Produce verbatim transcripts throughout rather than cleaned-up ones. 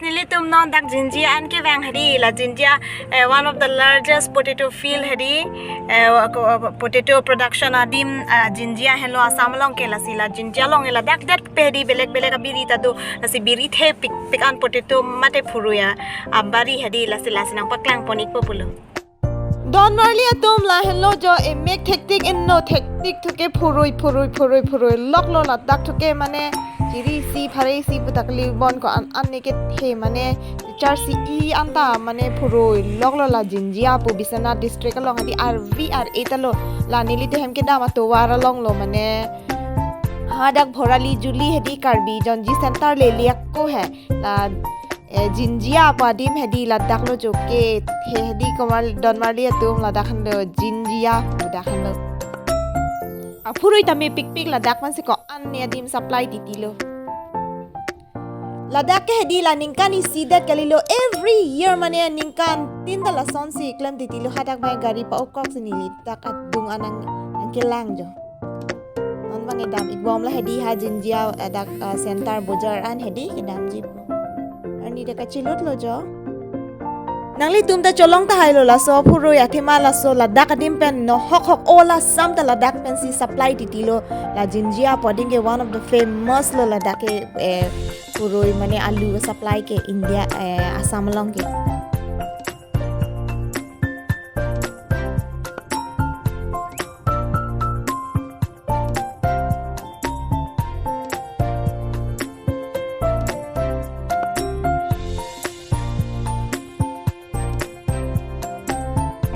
Nelitum non dak Jinjia an kevang hedi, la Jinjia, eh, one of the largest potato field hedi, eh, ko-, potato production adim, ah, Jinjia henlo Assam along ke. Lasi la Jinjia along ke ladak det pe hedi belek belek abiri ta do, lasi biri thepik pik an potato mate phurui abari hedi, lasi lasi nangpaklang pon ikpo pulo. Don marli atum, la henlo jo, emek thektik inno thektik thuke phurui phurui phurui phurui loklo ladak thuke, mane chiri isi phare isi pu ta kali bon ko an, an ne kethe mane char isi an ta mane phurui loklo la Jinjia pu Biswanath district along hedi, arvi ar-e ta lo. La neli te hem kedam atovar along lo, mane hadak Bhorali Juli hedi Karbi Jonji Center le liak ko he. La eh, Jinjia pu adim hedi ladak lo jo ke, he hedi komat don marli atum, ladak henlo Jinjia pu dak henlo. Aphurui tame pikpik ladak man si ko-an ne adim supply titi lo. Ladak ke hedi la ningkan isi det kali lo, every year mane ningkan tin ta lason si klem titi lo, hadak bang gari pa-okok si neli dak adung an nang, nangkelang jo. Non bang edam ikbom la hedi ha Jinjia, eh, dak, eh, center bojar an hedi kedamji pu. Arni dak kachelut lo jo. Nanglitum ta cholong tahai lo laso phurui athema laso ladak adim pen nohok hok o la sam ta ladak pen si supply titi lo. La Jinjia pu adim ke one of the famous lo ladak ke, eh, phurui mane alu supply ke India, eh, Assam along ke.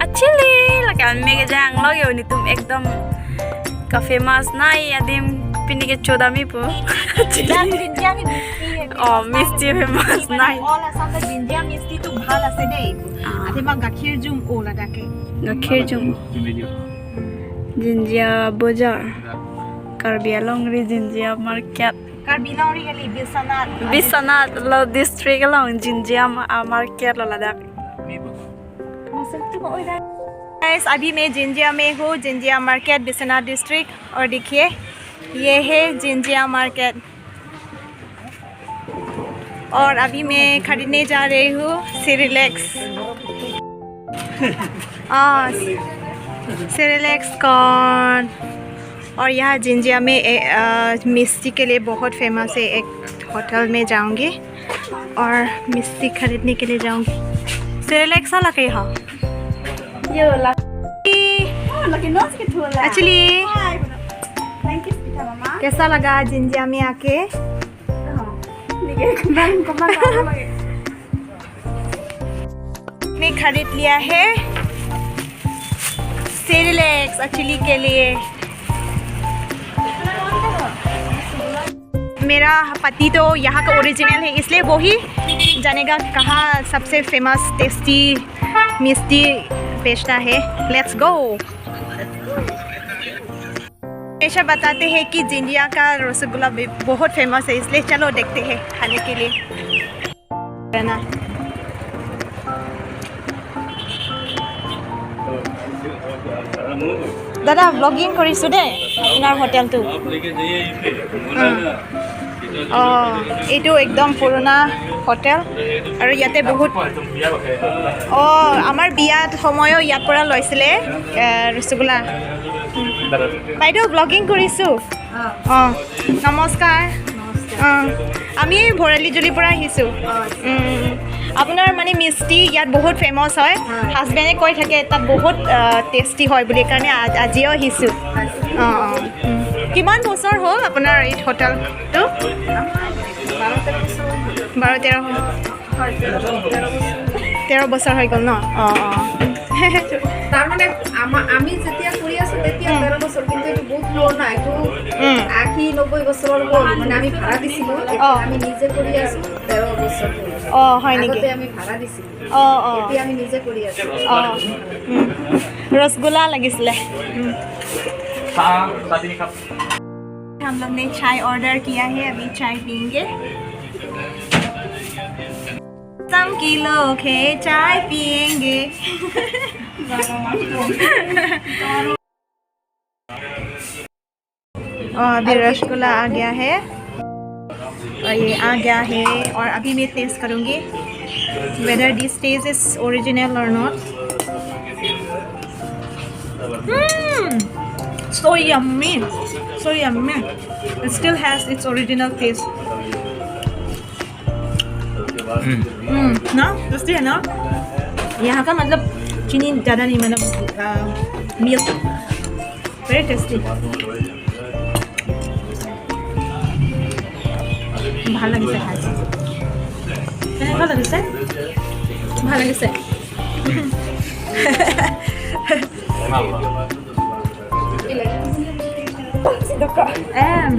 Actually, lake an me kejang lo yo, netum ekdom ka famous nai adim pini ke chodami pu. Jang, jang, jang, jang. Oh, misti famous nai. All Assam ta Jinjia misti tu bhal ase dei. Ah. Athema gakhir jum o ladak ke. Gakhir jum. Jinjia bojar. Karbi Anglong ri Jinjia market. Karbi Anglong ri kali Biswanath. Biswanath lo district along Jinjia ma-, ah, market lo ladak. Guys, अभी मैं जिंजिया में हूँ, जिंजिया मार्केट, बिश्वनाथ डिस्ट्रिक्ट। और देखिए, ये है जिंजिया मार्केट। और अभी मैं खरीदने जा रही हूँ सेरेलैक्स। हाँ, सेरेलैक्स कॉर्न। और यहाँ जिंजिया में ए-, अ, मिस्टी के लिए बहुत फेमस है। एक होटल में जाऊँगी और मिस्टी खरीदने के लिए जाऊँगी। सेरेलैक्स वाला कहीं हो? ये वाला। Oh, lagi nose ke thula. Actually, hi. Thank you, Sita Mama. कैसा लगा जिंजिया में आके? Oh, lagi kembang, kembang apa lagi? मैं खरीद लिया है सेरेलैक्स अचली के लिए। मेरा पति तो यहाँ का ओरिजिनल है, इसलिए वो ही जानेगा कहाँ सबसे फेमस टेस्टी मिस्टी बेचता है। Let's go। ऐसा बताते हैं कि जिंजिया का रसगुल्ला भी बहुत फेमस है, इसलिए चलो देखते हैं खाने के लिए। দাদা, ব্লগিং কৰিছো দেই আপোনাৰ হোটেলটো। উম। অ, এইটো একদম পুৰণা হোটেল আৰু ইয়াতে বহুত, অ, আমাৰ বিয়াত সময়ো ইয়াৰ পৰা লৈছিলে, এ, ৰসগোল্লা। উম। বাইদেউ, ব্লগিং কৰিছো। অ, নমস্কাৰ। অ, আমি ভৰালিজুলিৰ পৰা আহিছো। উম, আপোনাৰ মানে মিষ্টি ইয়াত বহুত ফেমাছ হয়। হাজবেণ্ডে কৈ থাকে তাত বহুত, আ, টেষ্টি হয় বুলি, কাৰণে আ-, আজিও আহিছো। অ, অ, উম। কিমান বছৰ হ'ল আপোনাৰ এই হোটেলটো? বাৰ তেৰ বছৰ। তেৰ বছৰ হৈ গ'ল ন? অ, অ। তাৰমানে আমা-, আমি যেতিয়া কৰি আছো তেতিয়া উম। তেৰ বছৰ, কিন্তু এইটো বহুত পুৰণা, এইটো উম। আশী নব্বৈ বছৰৰ হ'ল। মানে আমি ভাড়া দিছিলো, এতিয়া অ। আমি নিজে কৰি আছো তেৰ বছৰ হ'ল। অ, হয় নেকি? আগতে আমি ভাড়া দিছিলো, অ, অ। এতিয়া আমি নিজে কৰি আছো। অ, উম। ৰসগোল্লা লাগিছিলে। উম। हम लोग ने चाय ऑर्डर किया है, अभी चाय पियेंगे। शाम की लोग है, चाय पियेंगे। और अभी रसगुल्ला आ गया है। और ये आ गया है और अभी मैं टेस्ट करूँगी whether this taste is original or not. Hmm, so yummy, so yummy. It still has its original taste. Hmm. Hmm, ना, tasty है ना? यहाँ का मतलब चीनी ज़्यादा नहीं, मतलब, आ, milk। Very tasty। ভাল লাগিছে খাই। কেনেকুৱা লাগিছে? ভাল লাগিছে। Em.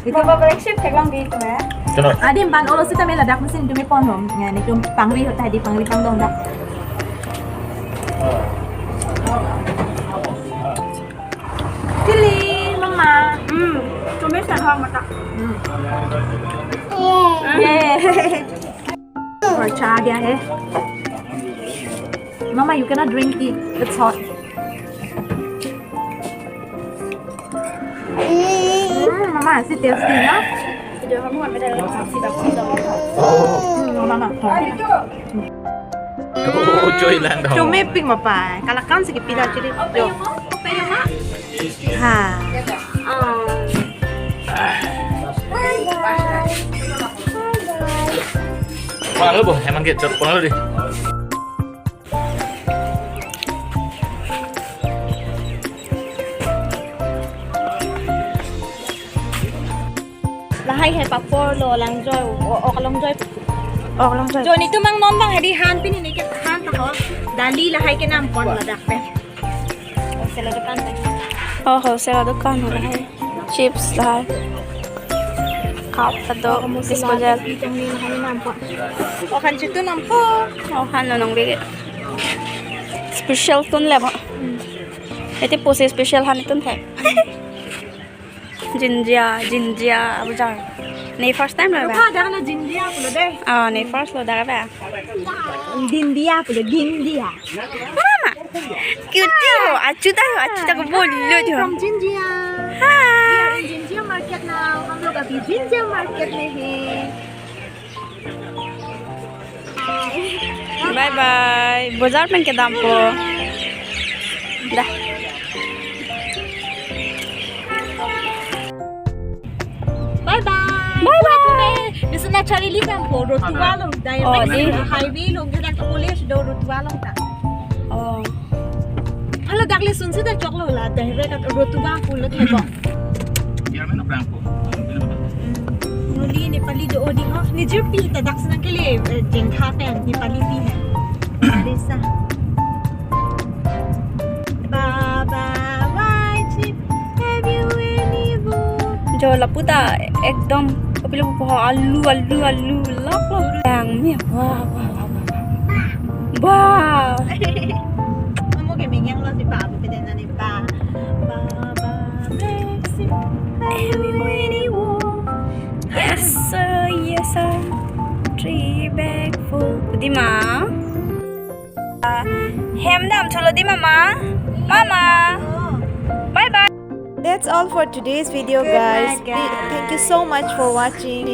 Ito ba correction theklong di ito, eh? Adim ban olo sita me ladak mesin tumi pon hom. Yan, ito pangri hota di pangri pang dong dak. Chili, mama. Hmm. Tumi san hong mata. Hmm. Yeah. और चाय आ गया है। Mama, you cannot drink tea. It's hot. Hmm, mama, is it tasty, no? Hmm, mama. Oh, joy lang dong. Cuma ping mapa. Kalau kan segi pida ciri. Jo. Ha. Pulang dulu, Bu. Emang gitu, pulang dulu deh. Lahai hai papor lo, langjoi, o, ok langjoi. Ok langjoi. Jo, netum mang non bang hadi han pini ne ke han ta ho. Dali lahai ke nam pon ladak pen. Wholesale dukan pen. Oh, wholesale dukan ho lahai. Chips lahai. Cup atau disposal. Pi tong ni lahai nam pon. Ok han chitu nam pon. Ok han lo nong bege. Special tun le ba. Hmm. Ete pusi special han tun the. Jinjia, jinjia, abujar. Ne first time lo ba? Rupa, dak na jinjia pulo deh. Ah, ne first lo dak ba? Dindia pulo, dindia. Mama, cute ho, achu ta ho, achu ta ko bolu jo. From Jinjia. Hi. We are in Jinjia market now. हम लोग अभी जिंजिया मार्केट में हैं। Bye bye. Bojar pen kedam po. Dah. Bye bye. Bye bye. Di sana charili dam po. Rotua lo. Oh, direct di highway lo. Kita ke college do Rotua lo ta. Oh. Hala dak le sunsi ta choklo la, direct Rotua pulo thebo. Nuli Nepali do odi ho. Nijir pi ta dak sana ke le, eh, jengkha pen Nepali pi hai. Arisa. Baba wai chip, have you any boo? Jo lapu ta ekdom kopilo pu ho, alu, alu, alu, lok, lok. Yang mi, wah, wah, wah, wah. Wah. Amo ke mingyang lo si babu pede na ni ba. Baba Maxi, have you any boo? Yes, sir, yes, sir. Three bag full. Di ma. Hem dam thulo di mama. Mama. Bye bye. That's all for today's video, guys. Good night, guys. Thank you so much for watching.